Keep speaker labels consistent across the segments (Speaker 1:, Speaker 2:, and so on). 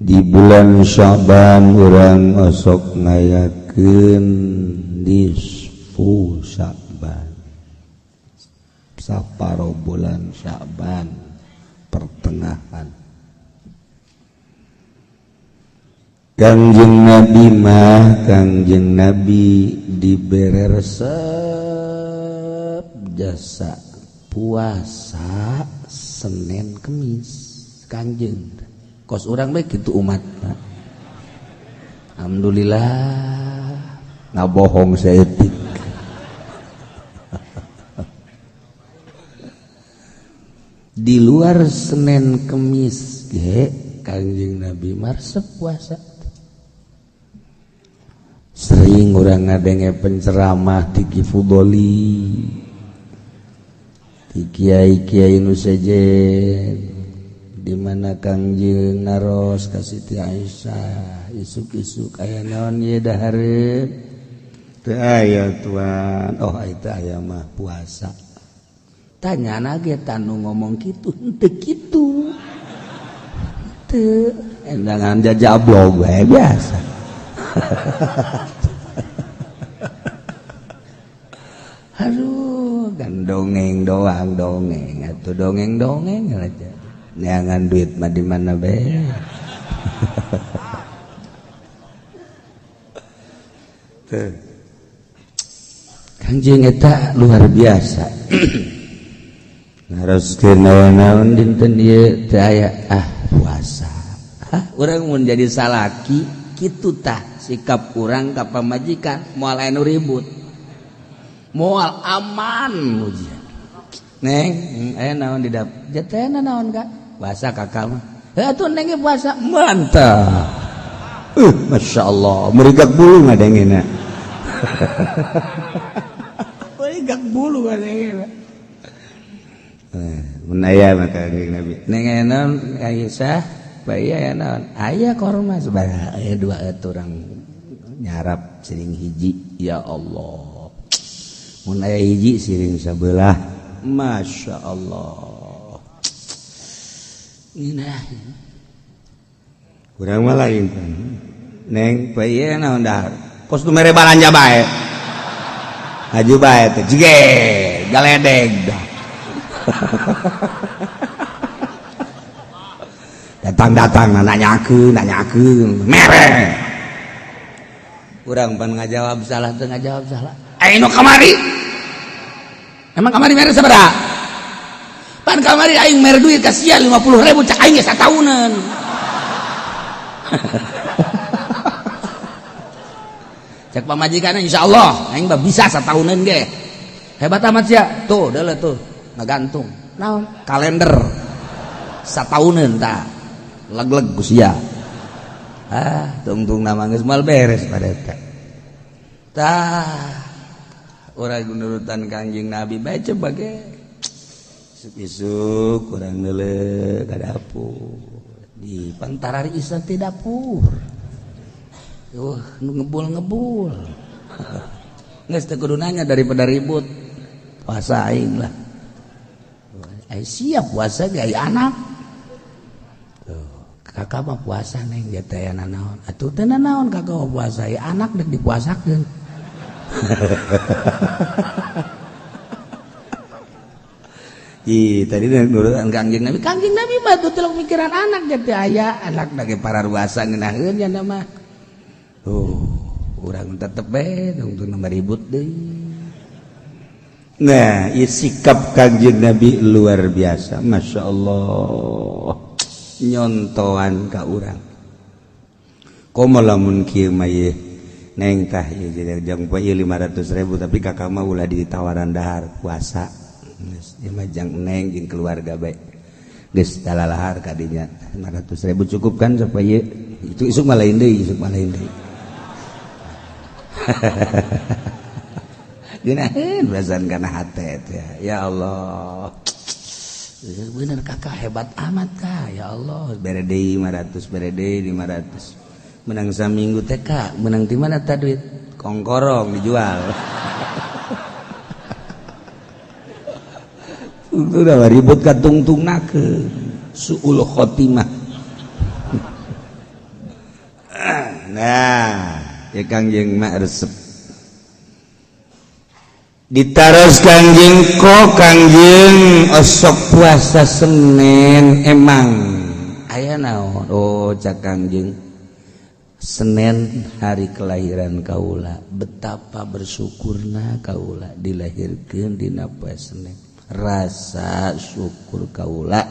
Speaker 1: Di bulan Syaban urang osok ngayakeun nisfu Syaban, saparo bulan Syaban pertengahan. Kangjeng Nabi mah, Kangjeng Nabi dibere resep jasa puasa Senin Kemis. Kangjeng kos urang bae kitu umat. Alhamdulillah ngabohong saeutik. Di luar Senin Kemis ge Kangjeng Nabi marsep puasa. Sering urang ngadenge penceramah ti Ki Fudoli, ti kiai-kiai nu sejen, di mana Kangjeng naros ka Siti Aisyah, isuk-isuk aya naon ieu dahareun? Teu aya tuan. Oh eta aya mah puasa. Tanyana ge tanu ngomong kitu, henteu kitu. Teu endangan jajablog we biasa. Aduh, kan dongeng doang dongeng atuh dongeng-dongeng aja. Neangan duit mah di mana be. Tuh. Kangjeng eta luar biasa. Naroskeun naon-naon dinten ieu teu aya ah puasa. Hah, urang mun jadi salaki kitu tah sikap urang ka pamajikan moal aya nu ribut. Moal aman ujian. Neng, aya naon di dapur? Jatena naon Kak? Puasa kakak mah. Heuh atuh neng ge puasa. Mantap. Masya Allah, merigak bulu ngadengena. Merigak bulu ngadengena. Mun aya mah Kangjeng Nabi. Neng aya naon Aisyah, bae aya naon? Aya korma sabaraha? Aya dua urang nyarap siring hiji. Ya Allah. Mun aya hiji siring sabelah. Masya Allah. Nginah. Urang mah lain. Neng bae naon dahar? Kos nu mere balanja bae. Haju bae teh jige galedeg dah. Datang-datang nanyakeun, nanyakeun, mere. Urang pan ngajawab salah teu ngajawab salah. Aing nu kamari. Emang kamari mere sabaraha? Pan kamari aing mere duit ka sia 50.000 cak aing ge sataunan. Cek pamajikanna insyaallah aing mah bisa sataunan ge. Hebat amat sia. Tuh deuleu tuh ngagantung. Naon? Kalender. Sataunan tah. Leg-leg ku sia. Ah, tungtung nama geus moal beres pada eta. Tah urang nurutan Kangjeng Nabi bae coba ge. Isuk-isuk urang neuleuh ka dapur. Di pantarari isa ti dapur. Nu ngebul-ngebul. Geus teu kudu nanya daripada ribut. Puasa aing lah. Ai siap puasa ge ai anak. Tuh, kakak mah puasa neng dia teh nanaon. Atuh teu nanaon kakak mah puasa, ai anak dek dipuasakeun. Ih, tadi nurutan Kangjeng Nabi. Kangjeng Nabi mah tuh telok mikiran anak jadi aya anak da ge pararuasa ngeunaheun nya mah. Tuh, urang tetep bae tungtung nama ribut deui. Nah, ieu sikap Kangjeng Nabi luar biasa. Masya Allah. Nyontoan ka urang. Komo lamun kieu mah ieu neng tah ieu jang poe ieu 500.000 tapi kakak mah ulah ditawaran dahar puasa. Geus ieu mah jang neng jeung keluarga bae. Geus dalalahar ka dinya 500.000 cukup kan supaya itu isuk mah lain deui, isuk mah lain deui. Geunaheun perasaan kana hate teh. Ya Allah. Bener kakak hebat amat kak. Ya Allah, bere deui 500, bere deui 500. Menang saminggu teh kak, menang di mana ta duit? Kongkorong dijual. Udah ribut ka tungtungnakeun. Suul khotimah. Nah, ya Kangjeng mah resep. Ditaros Kangjeng kok Kangjeng osok puasa Senin emang aya naon? Oh, cak Kangjeng, Senin hari kelahiran kaula, betapa bersyukurna kaula dilahirkeun dina poe Senin. Rasa syukur kaula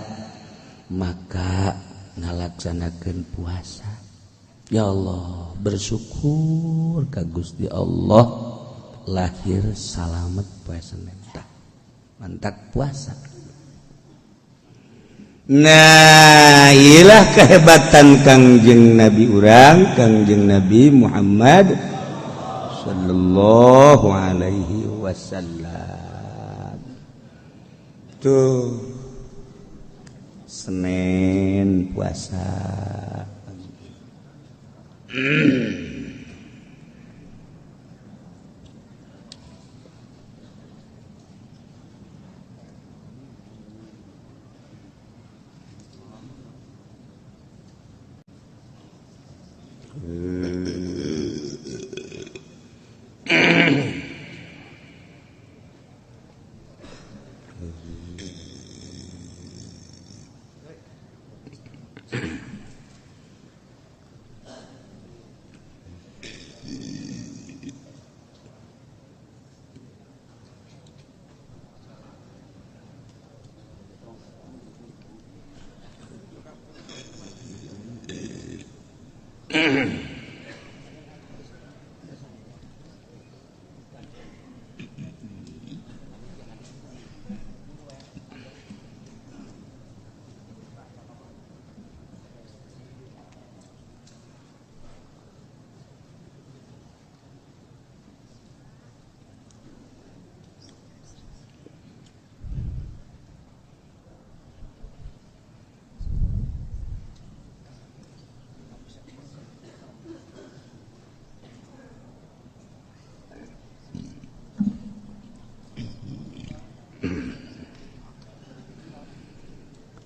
Speaker 1: maka ngalaksanakeun puasa. Ya Allah, bersyukur ka Gusti Allah lahir salamet poe Senin. Tah, mantak puasa. Nah, ilah kehebatan Kangjeng Nabi urang, Kangjeng Nabi Muhammad sallallahu alaihi wasallam. Tuh Senin puasa.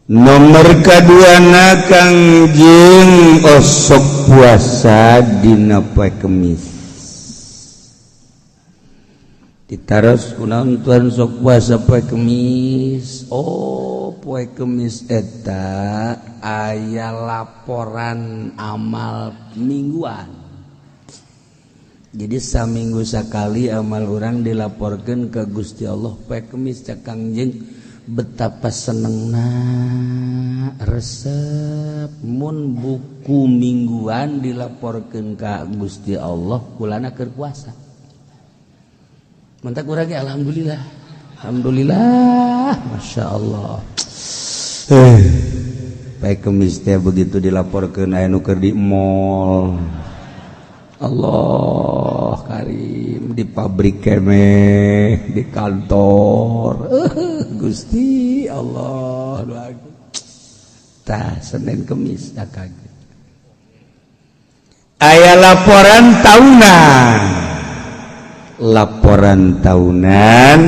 Speaker 1: Nomor kaduana Kangjeng osok puasa dina poe Kemis. Ditaros kunaon Tuhan sok puasa poe Kemis? Oh, poe Kemis eta aya laporan amal mingguan. Jadi saminggu sakali amal urang dilaporkeun ke Gusti Allah poe Kemis. Cak Kangjeng, betapa senengna resep mun buku mingguan dilaporkeun ka Gusti Allah kulana keur puasa. Mantak urang ge alhamdulillah. Alhamdulillah, Masya Allah. Baik Kemis teh begitu dilaporkeun aya nu keur di mall. Allah Karim, di pabrik keneh, di kantor. Gusti Allah doakeun. Tah Senin Kemis tah kaget. Aya laporan tahunan. Laporan tahunan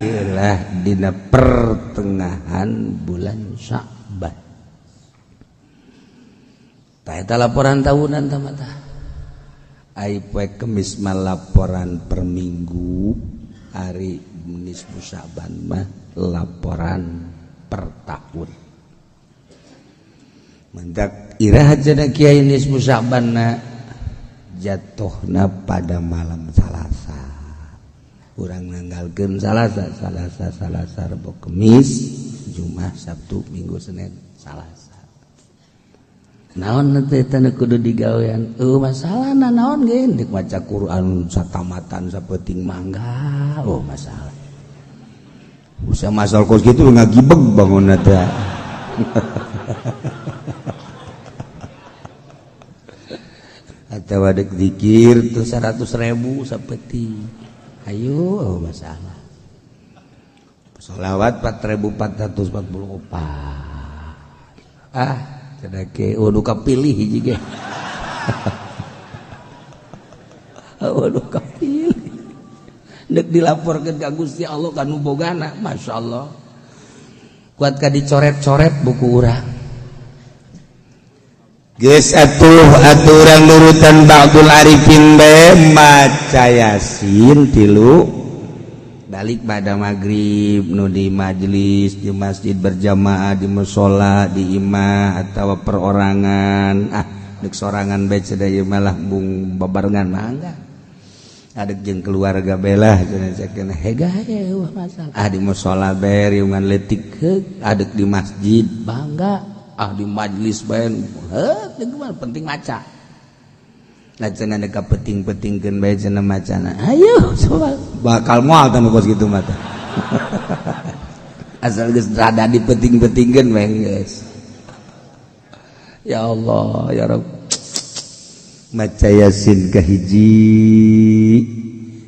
Speaker 1: ialah dina pertengahan bulan Sya'ban. Tah eta laporan tahunan tah mah tah. Ai poe Kemis mah laporan per minggu, hari nisfu Sya'ban mah laporan per tahun. Mendak iraha cenah kiai nisfu Sya'banna jatuhna pada malam Salasa. Urang nanggalkeun Salasa, Salasa, Salasa, Rebo, Kemis, Jumat, Sabtu, Minggu, Senin, Salasa. Naon teh teh kudu digawean? Masalahna naon ge deuk maca Quran satamatan sapenting mangga. Oh masalah. Usah masal kos kitu ngagibeg bangunna teh. Atawa deuk zikir tuh 100.000 sapeting. Ayo oh masalah. Sholawat 4444. Ah cenah oh nu kapilih hiji ge. Oh nu kapilih. Deuk dilaporkeun ka Gusti Allah ka nu bogana, masyaallah. Kuat ka dicoret-coret buku urang. Geus atuh aturan nurutan ba'dul arifin bae maca Yasin tilu balik pada maghrib nu di majelis di masjid berjamaah di mushola di imah atau perorangan ah dek sorangan bae cenah malah bung babarengan mangga adek jeung keluarga belah cenah cenah hega wah masalah ah di mushola bae riungan leutik adek di masjid bangga ah di majelis bae heuh penting maca lah cenah deka penting-pentingkeun bae cenah macana ayo coba bakal moal tah bos kitu mah teh asal geus rada dipenting-pentingkeun bae geus. Ya Allah ya Rabb, maca Yasin kahiji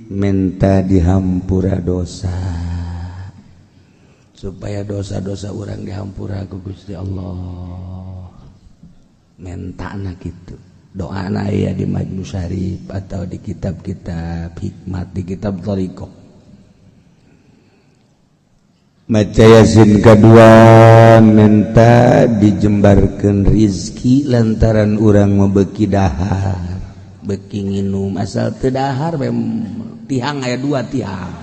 Speaker 1: minta dihampura dosa supaya dosa-dosa orang dihampura ku Gusti Allah, mentana gitu doa ya di Majmu Syarif atau di kitab-kitab hikmat di kitab thariqah. Maca Yasin kedua minta dijembarkeun rizki lantaran urang mau beki dahar beki nginum asal teu dahar tihang aya dua tihang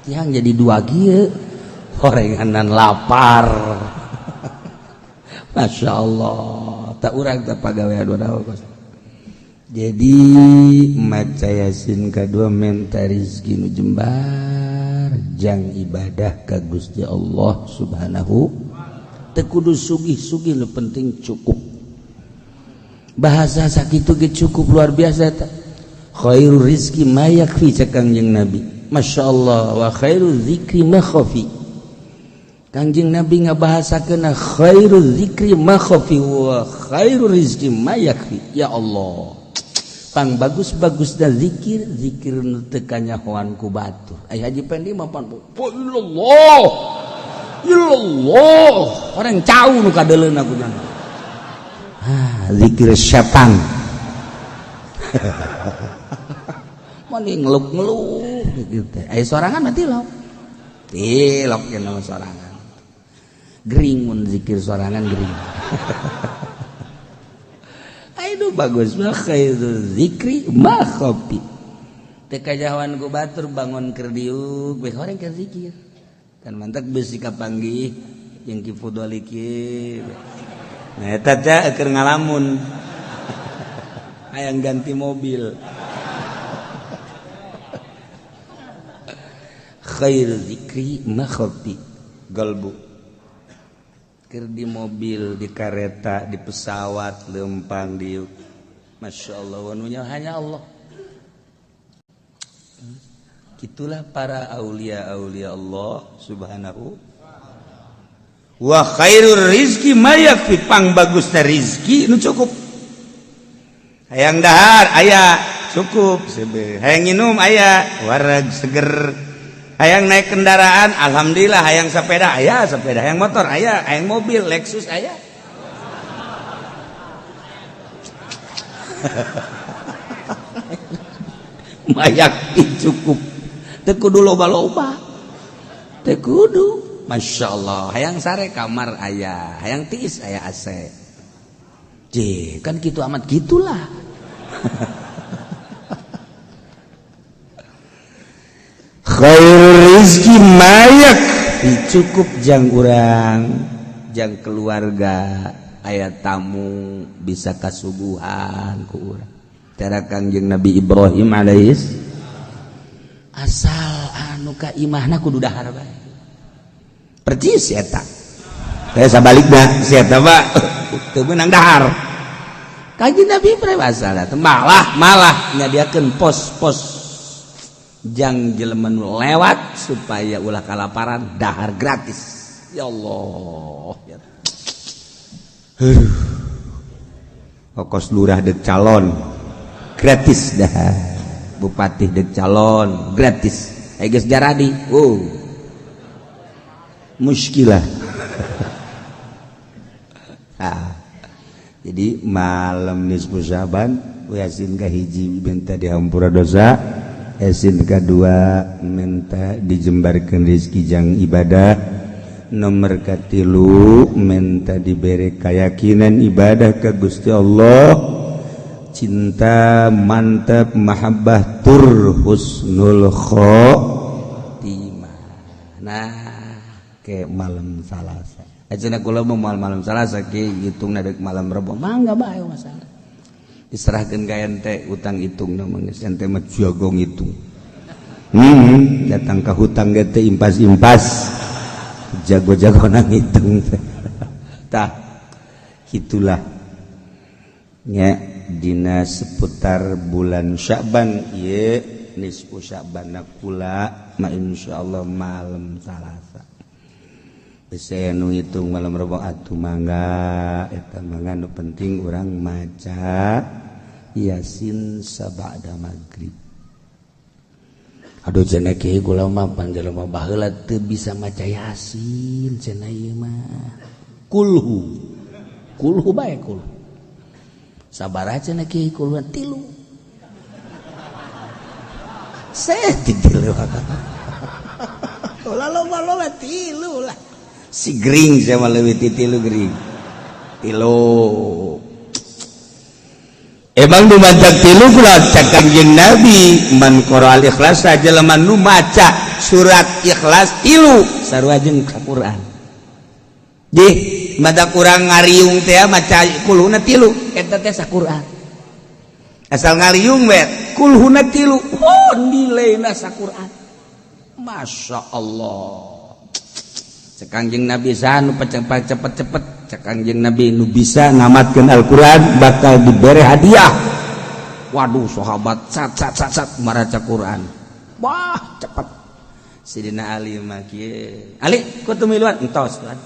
Speaker 1: tihang jadi dua kieu horenganan lapar. Masya Allah tak urang tak pagawean dua kos. Jadi maca Yasin kedua minta rizki nu jembar jang ibadah ka Gusti Allah Subhanahu teu kudu sugih-sugih nu penting cukup. Bahasa sakitu ge cukup luar biasa eta. Khairur rizki ma yakfi cek Kangjeng Nabi. Masya Allah wa khairu zikri ma khafi. Kangjeng Nabi ngabahasakeun khairu zikri ma khafi wa khairu rizki ma yakfi. Ya Allah. Pang bagus-bagus da zikir, zikir nu teu kanyahoan ku batur. Ai Haji Pendi mah pan illallah. Illallah. Orang cau nu kadeuleuna ku nya. Ah, zikir setan. Mani ngeluk-ngeluk gitu teh. Ai sorangan mah tilok. Tilok cenah mah sorangan. Gering mun zikir sorangan gering. Aduh bagus mah khairu zikri ma khafi. Teu kajahoan ku batur bangun keur diuk bae horeng keur zikir. Kan mantak beusi kapanggih jeung Ki Fudoli kieu. Nah eta teh keur ngalamun. Hayang ganti mobil. Khairu zikri ma khafi. Galbu. Keur di mobil, di kereta, di pesawat, lempang diuk. Masya Allah, wanunya hanya Allah. Itulah para aulia-aulia Allah Subhanahu wa khairur rizki ma yakfi, pang bagusna rizki nu cukup. Hayang dahar aya cukup, hayang nginum aya wareg seger. Hayang naik kendaraan alhamdulillah, hayang sepeda aya sepeda, hayang motor aya, hayang mobil Lexus aya. Mayak cukup. Teu kudu loba-loba. Teu kudu. Masya Allah, hayang sare kamar aya, hayang tiis aya AC. J, kan gitu amat gitulah. Khairur rizki mayak cukup jang urang, jang keluarga, aya tamu bisa kasuguhan ku urang. Cara Kangjeng Nabi Ibrahim alaihis asal anu ka imahna kudu dahar bae. Percis eta. Saya sabalikna si eta mah teu meunang dahar. Kangjeng Nabi Ibrahim asal malah nyadiakeun pos-pos jang jelema nu lewat supaya ulah kalaparan dahar gratis. Ya Allah. Aduh. Kokos lurah dek calon gratis dahar. Bupati dek calon gratis. Ai geus jaradi. Oh. Muskilah. Ah. Jadi malam nisfu Syaban Yasin kahiji minta dihampura dosa, Yasin kedua minta dijembarkan rezeki jang ibadah, Nomor katilu menta dibere keyakinan ibadah ke Gusti Allah, cinta mantap, mahabbah tur husnul khotimah. Nah, ke malam Salasa aja kula mau malam Salasa ki hitung dek malam Rebo mangga bae, masalah diserahkan ka ente utang hitung mah geus, ente mah jago ngitung. Datang ke hutang ge teh impas-impas, jago-jago nang ngitung teh. Tah, itulah nya dina seputar bulan Sya'ban ieu, nisfu Sya'ban kula ma insyaallah malam Salasa. Bisa nu ngitung malam Rebo atuh mangga, eta mangga, nu penting urang maca Yasin sabada maghrib. Aduh, cenah kieu, kula mah pan jelema baheula teu bisa maca Yasin cenah ieu mah. Kulhu. Kulhu bae, kulhu. Sabaraha cenah kieu kulhu? Tilu. Seh tilu. Ulah loba-loba, tilu lah. Si gering sama leuwih ti tilu gering. Tilu. Emang nu maca tilu kula cek Kanjeng Nabi, man qara al ikhlas, jelema nu maca surat Ikhlas tilu sarua jeung Quran. Di mata kurang ngariung teh maca kulhuna tilu eta teh saquran. Asal ngariung we kulhuna tilu, oh, nilaina saquran. Masya Allah. Cek Kanjeng Nabi, saha nu cepet-cepet? Cek Kanjeng Nabi, nu bisa ngamatkeun Al-Qur'an bakal dibere hadiah. Waduh, sahabat sat sat sat sat maraca Quran, wah, cepet. Sidina Ali mah kieu, Ali ku teu miluan, entos tuan,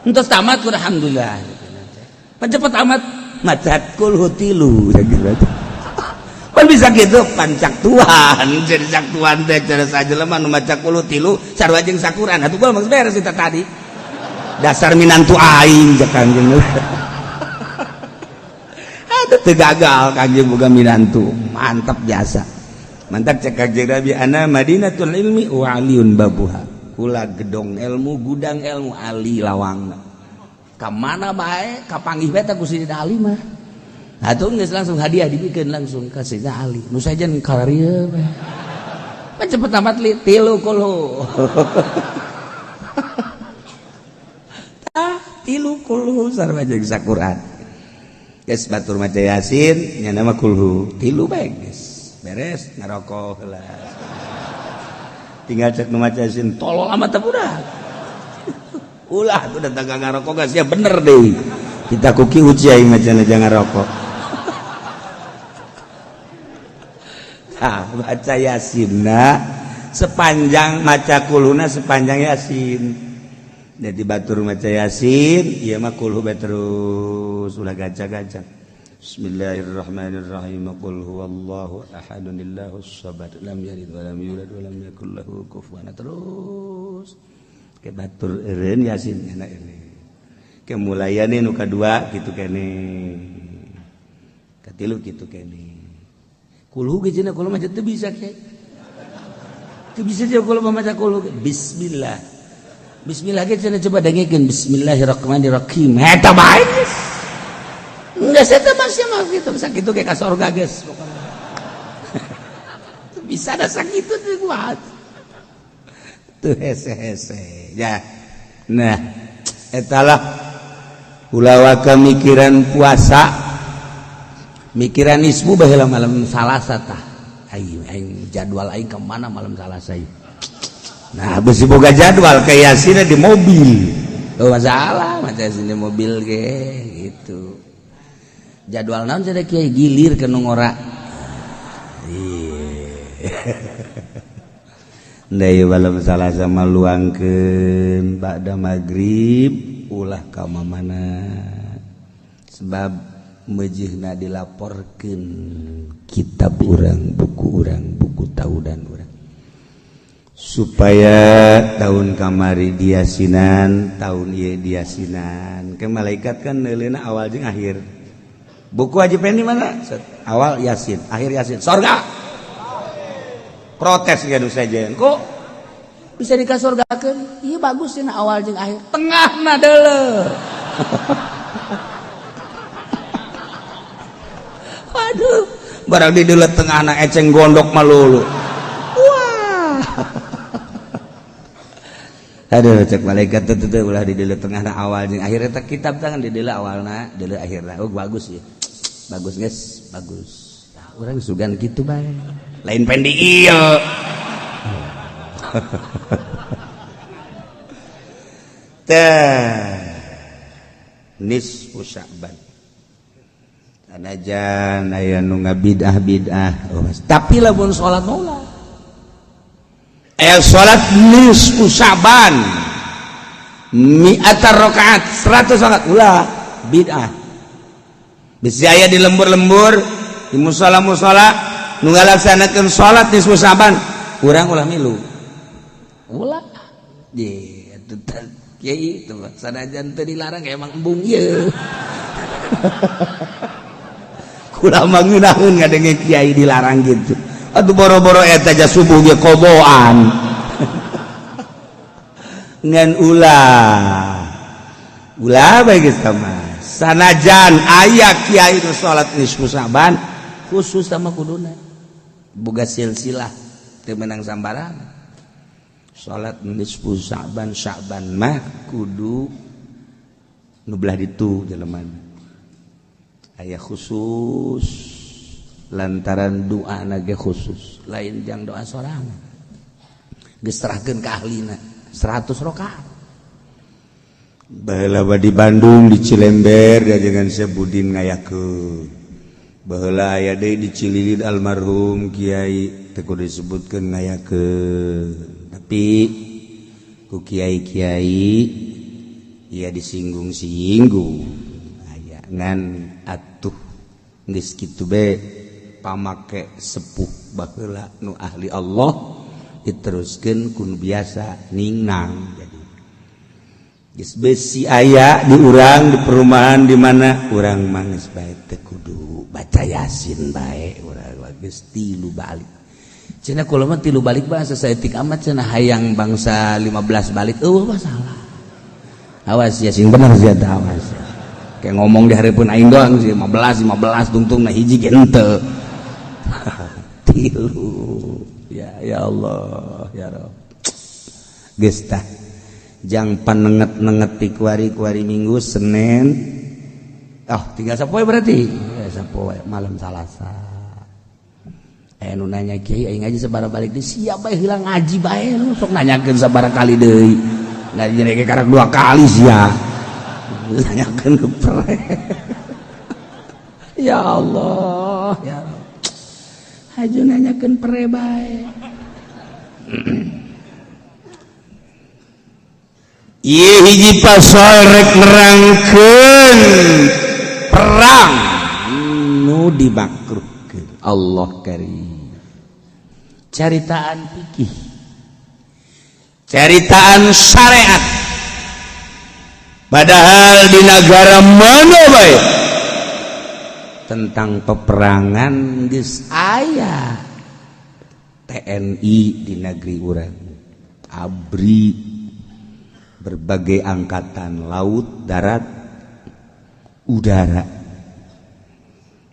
Speaker 1: entos tamat, alhamdulillah. Cepet amat maca kulhu tilu gitu kan, bisa gitu pancak Tuhan jadi cak Tuhan teh cara saja lemah nu maca kulhu tilu sarua jeung sakuran. Atuh gua mah beres eta tadi, dasar minantu aing cek Kanjeng. Aduh, teu gagal Kanjeng boga minantu, mantap jasa mantap. Cek Kanjeng Nabi, ana madinatul ilmi wa aliyun babuha. Kula gedong ilmu, gudang ilmu, Ali lawangna. Ka mana bae kapanggih bae ku Sidina Ali mah. Atuh geus langsung hadiah dibikeun langsung ka Sidina Ali. Nu sajen kararieu bae. Pan cepet amat li tilu kulhu. Ah, tilu kulhu sarua jeung saquran. Geus batur maca Yasin nya nama kulhu tilu bae geus. Beres ngarokok heula. Tinggal cek nu maca Yasin tolol amat teh budak. Ulah tuh datang ka ngarokok geus ya bener deui. Kita kuki uji aing macana jangan rokok. Nah, baca Yasinna sepanjang maca kulhuna sepanjang Yasin. Jadi batur maca Yasin, ieu mah kulhu bae terus ulah gaca-gaca. Bismillahirrahmanirrahim. Qul huwallahu ahadun illahus samad lam yalid wa lam yulad wa lam yakul lahu kufuwan. Terus ke batur eureun Yasin enak ini. Kemulayane nu kadua kitu kene. Katilu kitu kene. Kulhu ge cenah kulhu mah teu bisa kiai. Teu bisa jeung kulhu mah maca kulhu. Bismillah. Bismillah ge cenah coba dengekeun bismillahirrahmanirrahim. Eta bae geus. Geus eta mah sia mah kitu sakitu ge ka sorga geus pokona. Teu bisa da sakitu teh kuat. Teu hese-hese ya. Nah, etalah ulah mikiran puasa, mikiran ismu baheula malam Salasa tah. Aing aing jadwal aing ke mana malam Salasa ieu? Nah, besi boga jadwal kayak Yasin di mobil. Oh, masalah maca Yasin di mobil ge gitu. Jadwal naon cenah kiai? Gilir ke nu ngora. Iya. Ndai malam Salasa maluangkeun ba'da maghrib ulah ka mana, sebab mejihna dilaporkeun kitab urang, buku urang, buku tahunan urang, supaya tahun kamari diasinan, tahun ieu diasinan. Ke malaikat kan neuleuna awal jeung akhir. Buku Haji Pendi mana? Set. Awal Yasin, akhir Yasin, sorga. Protes ya saja kok. Bisa dikasorgakeun. Ieu bagus cenah awal jeung akhir. Tengahna deuleu. Waduh, barang di deuleu tengahna eceng gondok malulu. Wah. Aduh, cek malaikat teu teu ulah di deuleu tengahna awal jeung akhir eta kitab tangan di deuleu awalna, deuleu akhirna. Oh, bagus ya. Bagus guys, bagus. Nah, urang sugan kitu bae. Lain pendi ieu. Teh nisfu Sya'ban. Sanajan aya nu ngabidah-bidah, oh, tapi lamun salat ulah. Aya salat nisfu Sya'ban mi'ata rakaat 100 rakaat ulah bid'ah. Bisi aya di lembur-lembur di musala-musala nu ngalaksanakeun salat nisfu Sya'ban, urang ulah milu. Ulah. Ye, atuh kiai itu sanajan teu dilarang emang embung ieu. Kula mah ngeunaheun ngadenge kiai dilarang gitu. Atuh boro-boro eta ja subuh ge koboan. Ngan ulah. Ulah bae geus mah. Sanajan aya kiai nu salat nisfu Sya'ban khusus sama kuduna. Boga silsilah teu meunang sambarangan. Salat nisfu Sya'ban Sya'ban mah kudu nu belah ditu jelema. Aya khusus lantaran doa nage khusus, lain jang doa sorangan. Geus serahkeun ka ahlina 100 rakaat. Baheula di Bandung di Cilember diajengan Syekh Budin ngayakeun. Baheula aya deui di Cililin almarhum kiai teu kudu disebutkeun ngayakeun. Tapi ku kiai-kiai ya disinggung-singgung aya ngan atuh geus kitu be pamake sepuh baheula nu ahli Allah diteruskeun ku nu biasa ningnang. Jadi geus besi aya di urang di perumahan di mana urang mah geus bae teu kudu baca Yasin bae urang geus 3 balik. Cenah kula mah 3 balik bahasa saeutik amat cenah hayang bangsa 15 balik eueuh masalah. Awas ya sing bener sia teh awas. Kayak ngomong di hareupeun aing doang sih 15 15 tungtung na hiji ge henteu. 3. Ya ya Allah ya Rabb. Geus tah jang panenget-nenget ti kuari-kuari Minggu Senin. Oh, tinggal sapoe berarti. Ya sapoe malam Salasa. Nu nanya kiai aing ngaji sabaraha balik deui siap bae heula ngaji bae lu sok nanyakeun sabaraha kali deui ngaji ge karak 2 kali sia nanyakeun gepre. Ya Allah ya Rabb haju nanyakeun pere bae. Ieu hiji pasal rek nerangkeun perang nu dimakruhkeun Allah karim. Caritaan fikih, caritaan syariat, padahal di negara mana bae tentang peperangan geus aya TNI di negeri urang, ABRI, berbagai angkatan laut, darat, udara.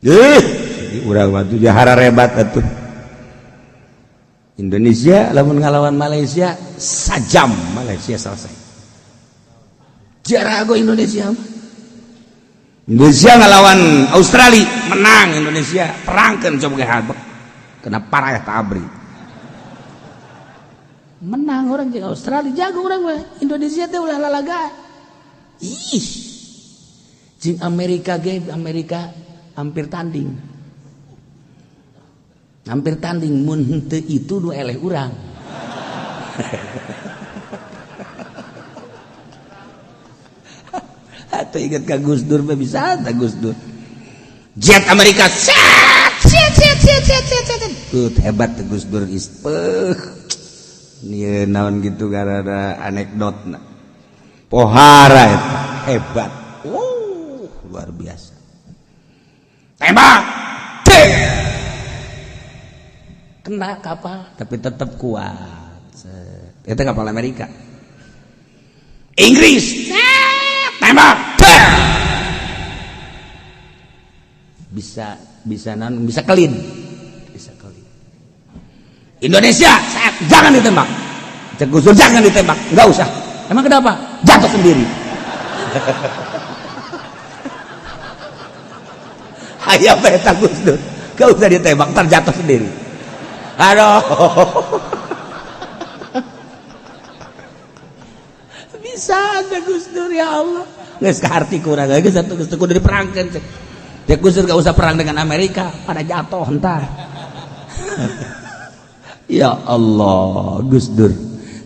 Speaker 1: Jadi urang mah tuh jahara rebat atuh. Indonesia lamun ngalawan Malaysia sajam Malaysia selesai. Jarago Indonesia. Indonesia ngalawan Australia menang Indonesia, perangkeun coba ge habek. Kena parah eta ABRI. Menang orang jeung Australia jago urang mah. Indonesia teh ulah lalaga. Ih. Jeung Amerika ge Amerika hampir tanding. Hampir tanding mun henteu itu nu eleh urang. Atuh inget ka Gus Dur mah bisa ta Gus Dur. Jet Amerika set set set set set set. Tuh hebat Gus Dur ispeuh. Ieu naon gitu gara-gara anekdotna. Pohara eta hebat. Luar biasa. Tembak. Kena kapal tapi tetap kuat. Eta kapal Amerika. Inggris tembak. Bisa bisa non bisa kelin. Bisa kelin. Indonesia jangan ditembak. Cek Gus Dur jangan ditembak, enggak usah. Emang kenapa? Jatuh sendiri. Hayam eta Gus Dur. Gak usah ditembak, ntar jatuh sendiri. Aduh. Bisa ada Gus Dur ya Allah. Geus kaharti kurang geus satu Gus Dur kudu diperangkeun cek. Cek Gus Dur gak usah perang dengan Amerika, pada jatuh entar. Ya Allah, Gus Dur.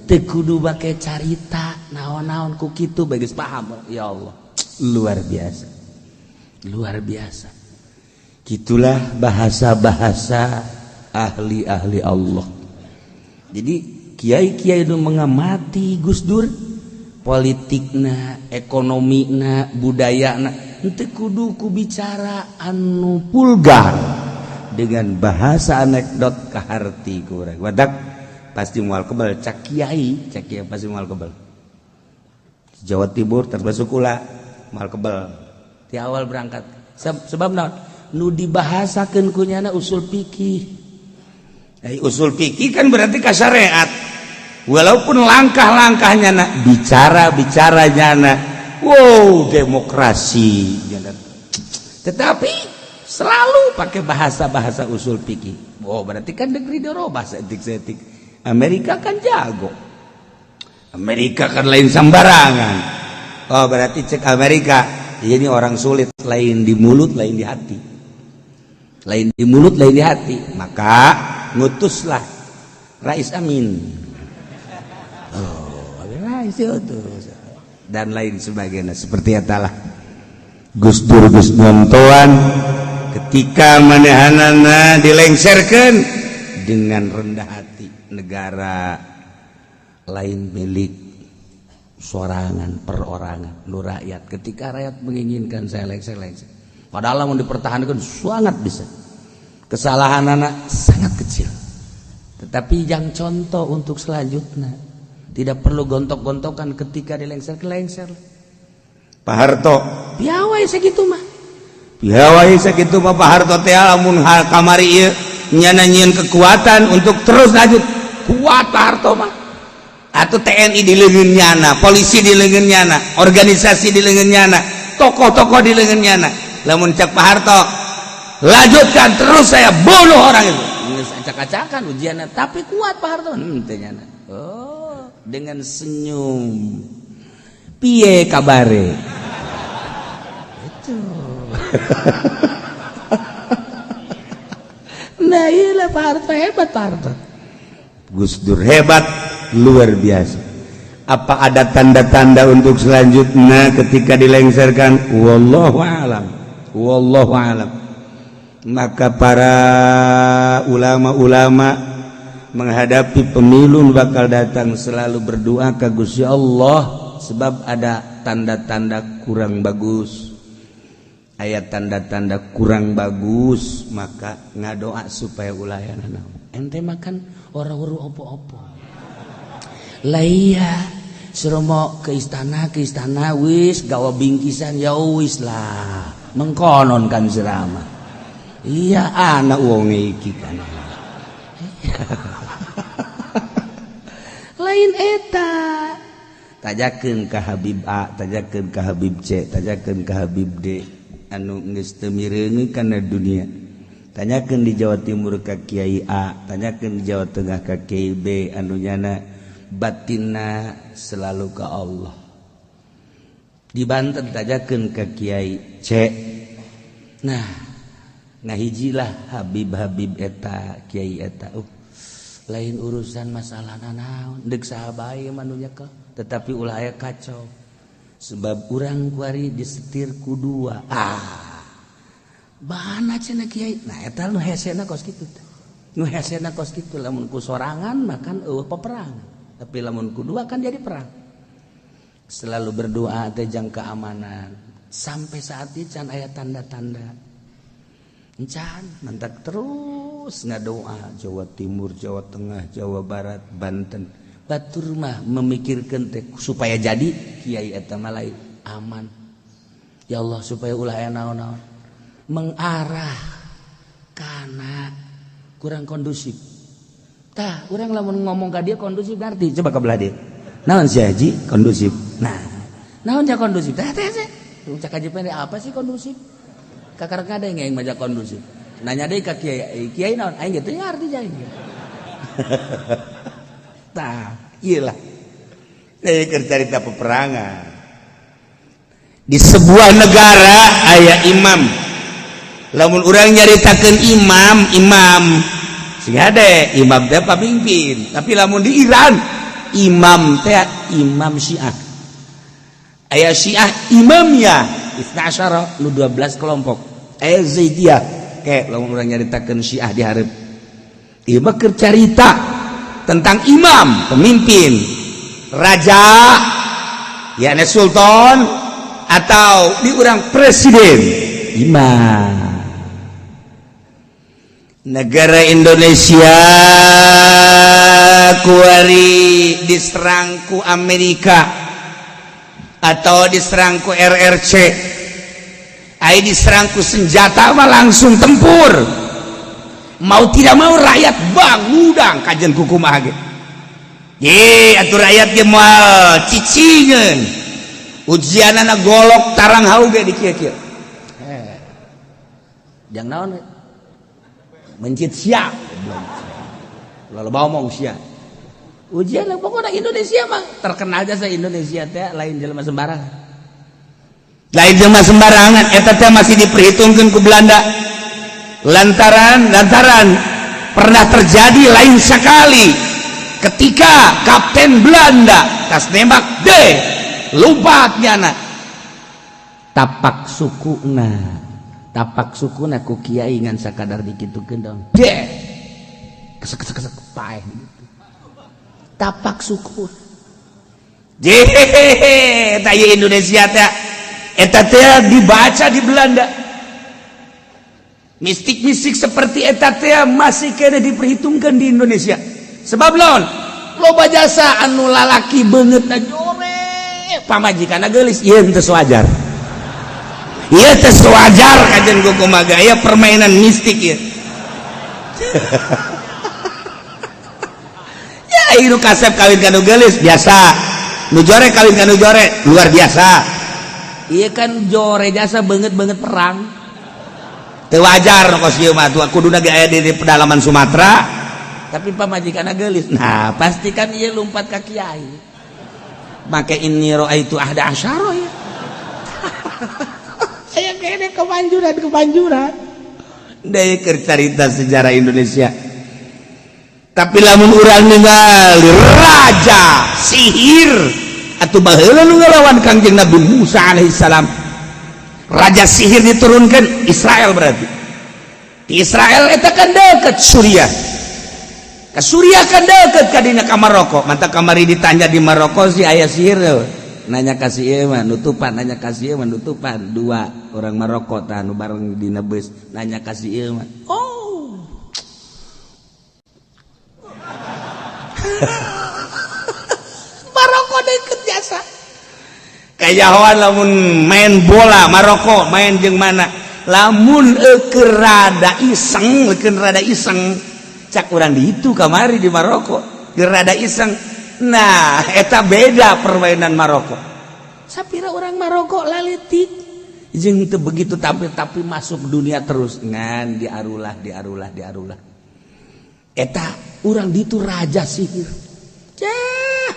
Speaker 1: Teu kudu bake carita naon-naon ku kitu bae geus paham. Ya Allah, luar biasa. Luar biasa. Gitulah bahasa-bahasa ahli-ahli Allah. Jadi kiai-kiai itu mengamati Gus Dur, politikna, ekonomina, budayana, henteu kudu ku bicara anu vulgar dengan bahasa anekdot kaharti ku urang. Wadak pasti moal kebal cak kiai pasti moal kebal. Jawa Timur termasuk kula moal kebal. Di awal berangkat sebab naon? Nu dibahasakeun ku nyana usul fikih. Usul fikih kan berarti ka syariat. Walaupun langkah-langkahnya na bicara-bicara nyana, wow demokrasi nyana. Tetapi selalu pakai bahasa-bahasa usul fikih. Wow, berarti kan negeri dirobah seetik-seetik. Amerika kan jago. Amerika kan lain sembarangan. Oh, berarti cek Amerika, ini orang sulit, lain di mulut, lain di hati. Lain di mulut, lain di hati. Maka ngutuslah Rais Amin. Oh, Rais itu dan lain sebagainya. Seperti etalah Gus Dur Gus Nontoan ketika manehanana dilengserkeun dengan rendah hati, negara lain milik sorangan perorangan nu rakyat. Ketika rakyat menginginkan saya lengser lengser, padahal mau dipertahankan sangat bisa. Kesalahan anak sangat kecil, tetapi yang contoh untuk selanjutnya tidak perlu gontok-gontokan ketika dilengser ke lengser. Pak Harto piawai segitu mah, piawai segitu mah Pak Harto teh lamun kamari ieu nyana nyieun kekuatan untuk terus lanjut. Kuat Pak Harto mah. Atau TNI di leungeun nyana, polisi di leungeun nyana, organisasi di leungeun nyana, tokoh-tokoh di leungeun nyana. Lamun cek Pak Harto lanjutkan terus, saya bunuh orang itu. Geus acak-acakan ujianna, tapi kuat Pak Harto. Teh nyana. Oh, dengan senyum. Piye kabare? Itu. Nah, iyalah Pak Harto hebat Pak Harto. Gus Dur hebat luar biasa. Apa ada tanda-tanda untuk selanjutnya ketika dilengserkan? Wallahu alam. Wallahu alam. Maka para ulama-ulama menghadapi pemilu bakal datang selalu berdoa ke Gusti Allah, sebab ada tanda-tanda kurang bagus. Ayat tanda-tanda kurang bagus, maka ngadoa supaya ulah naon. Ente makan orang-orang opo-opo. Lah iya, suruh mau ke istana wis gawa bingkisan ya wis lah. Mengkonon kan serama. Iya anak wong iki kan. Lain eta. Tajakeun ka Habib A, tajakeun ka Habib C, tajakeun ka Habib D anu geus teu mireungeun kana dunia. Tanyakeun di Jawa Timur ka Kiai A, tanyakeun di Jawa Tengah ka Kiai B anu nyana batinna selalu ka Allah. Di Banten tajakeun ka Kiai C. Nah, ngahijilah Habib-habib eta, Kiai eta. Lain urusan masalah nanaon, deuk saha bae mah nu nyekel, tetapi ulah aya kacau. Sebab urang kuari disetir ku dua. Ah. Bahana cenah Kiai. Nah, eta nu hesena kos kitu teh. Nu hesena kos kitu lamun ku sorangan makan eueuh peperangan. Tapi lamun ku dua kan jadi perang. Selalu berdoa teh jang keamanan. Sampai saat ini can aya tanda-tanda. Encan mantak terus ngadoa Jawa Timur, Jawa Tengah, Jawa Barat, Banten. Batur mah memikirkan teh supaya jadi kiai eta mah lain aman. Ya Allah supaya ulah aya naon-naon. Mengarah kana kurang kondusif. Tah, urang lamun ngomong ka dia kondusif ngarti. Coba ka belah dieu. Naon sih haji kondusif? Nah, naon ja kondusif? Tah teh teh. Cak haji pendek apa sih kondusif? Kakara ada yang maja kondusif. Nanya deui ka kiai, kiai naon? Aing gitu ngarti aing. Tah, iyalah. Keur carita peperangan. Di sebuah negara aya imam. Lamun urang nyaritakeun imam, imam sing hade, imam teh pamimpin. Tapi lamun di Iran, imam teh imam Syiah. Aya Syiah imamnya itsna asyara, nu 12 kelompok. Aya Zaidiyah, kayak lamun urang nyaritakeun Syiah di hareup. Ieu mah keur carita tentang imam, pemimpin, raja, yakni sultan atau di urang presiden, imam. Negara Indonesia kuari diserang ku Amerika atau diserang ku RRC, ai diserang ku senjata mah langsung tempur. Mau tidak mau rakyat bangudang kajian kukumaha ge. Ye atuh rakyat ge moal cicingeun. Ujianana golok tarang hau ge di kieu-kieu. Eh. Jang naon? Mencit sia. Lalu bawa omong sia. Ujian pokoknya Indonesia mah terkenal jasa Indonesia teh lain jelema sembarangan. Lain jelema sembarangan eta teh masih diperhitungkeun ku Belanda. Lantaran lantaran pernah terjadi lain sekali ketika kapten Belanda tas nembak D lompat nyana tapak sukuna tapak sukuna ku kiai ngan sakadar dikitukeun dong D kesek kesek kesek paeh gitu tapak suku je eta Indonesia teh eta teh dibaca di Belanda. Mistik-mistik seperti eta teh masih kena diperhitungkan di Indonesia. Sebab lawan loba jasa anu lalaki beungeutna jore pamajikanna geulis, ieu teu wajar. Ieu teu wajar kajian kumaha gaya permainan mistik ieu. Ya ieu kasep kawin ka nu geulis biasa. Nu jore kawin ka nu jore luar biasa. Ieu kan jore jasa beungeut-beungeut perang. Teu wajar kos ieu mah tuh kuduna ge aya di pedalaman Sumatera tapi pamajikanna geulis. Nah, pasti kan ieu lumpat ka kiai. Make inni raaitu ahda asyara ya. Aya kene kemanjuran-kemanjuran. Deui keur carita sejarah Indonesia. Tapi lamun urang ningali raja sihir atuh baheula nu ngelawan Kangjeng Nabi Musa alaihissalam. Raja sihir diturunkan Israel berarti. Di Israel eta kan deket Suriah. Ke Suriah kan deket kadinya ka Maroko. Mantap kamari ditanya di Maroko si aya sihir nanya kasih ieu mah nutupan, nanya kasih ieu mah nutupan. Dua orang Maroko tah nu bareng dina bus nanya kasih ieu mah. Oh. Maroko deket jasa. Kayahoan lamun main bola Maroko main jeung mana lamun keur rada iseng, keur rada iseng cak urang di itu kamari di Maroko keur rada iseng. Nah eta beda permainan Maroko. Sapira orang Maroko laletik jeung teu begitu tampil tapi masuk dunia terus ngan diarulah diarulah diarulah. Eta urang ditu raja sihir. Cah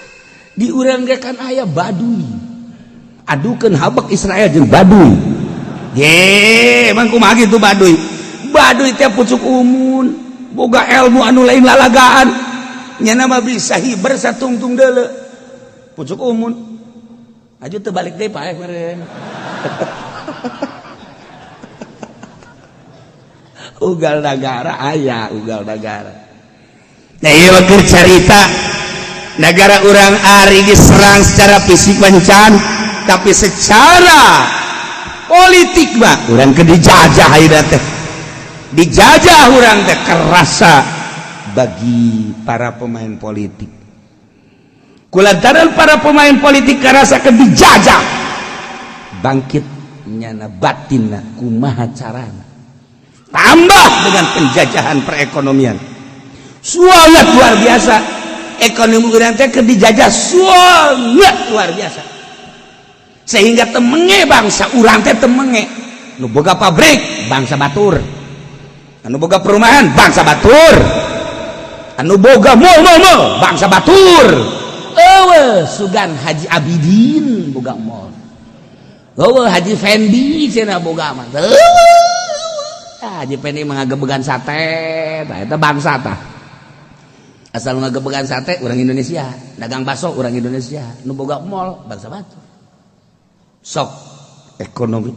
Speaker 1: di urang ge kan aya Baduy. Adukeun habek Israel jeung Baduy. Ye, emang kumaha kitu Baduy? Baduy teh pucuk umun, boga ilmu anu lain lalagaan. Nyana mah bisa hiber satungtung deuleu. Pucuk umun. Aju teu balik deui paeh meureun. Ugal nagara aya, ugal nagara. Nah, ieu keur carita negara urang ari diserang secara fisik mancan, tapi secara politik mah urang ke dijajah ayeuna teh. Dijajah urang teh kerasa bagi para pemain politik. Kulantaran para pemain politik karasa dijajah, bangkit nyana batinna, kumaha carana. Tambah dengan penjajahan perekonomian, sangat luar biasa. Ekonomi urang teh dijajah sangat luar biasa, sehingga temenge bangsa urang teh, temenge nu boga pabrik bangsa batur, anu boga perumahan bangsa batur, anu boga mall mall mall bangsa batur. Eueuh sugan Haji Abidin boga mall, eueuh Haji Fendi cenah boga mah. Haji Fendi mah ngagebegan sate. Tah, eta bangsa tah. Asal ngagebegan sate orang Indonesia, dagang bakso orang Indonesia, nu boga mall bangsa batur. Sok ekonomi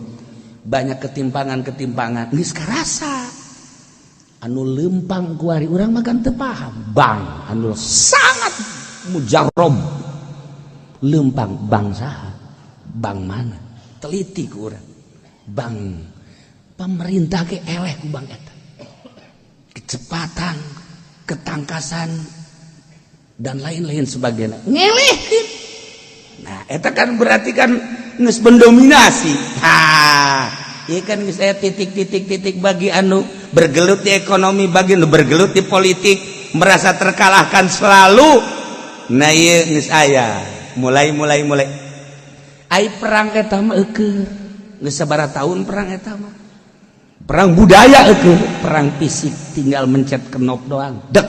Speaker 1: banyak ketimpangan-ketimpangan, geus karasa. Anu lempang kuari urang makan teu paham, bank anu sangat mujarob lempang bangsa, bank mana teliti ku urang, bank pemerintah ke eleh ku bank eta. Kecepatan, ketangkasan, dan lain-lain sebagainya ngelehkeun. Nah, eta kan berarti kan geus mendominasi. Ha, ieu kan geus aya titik-titik-titik bagi anu bergelut di ekonomi, bagi anu bergelut di politik, merasa terkalahkan selalu. Nah, ieu geus aya mulai mulai mulai. Ai perang eta mah eukeur geus sabaraha tahun. Perang eta mah perang budaya eukeur, perang fisik tinggal mencet knop doang, dek.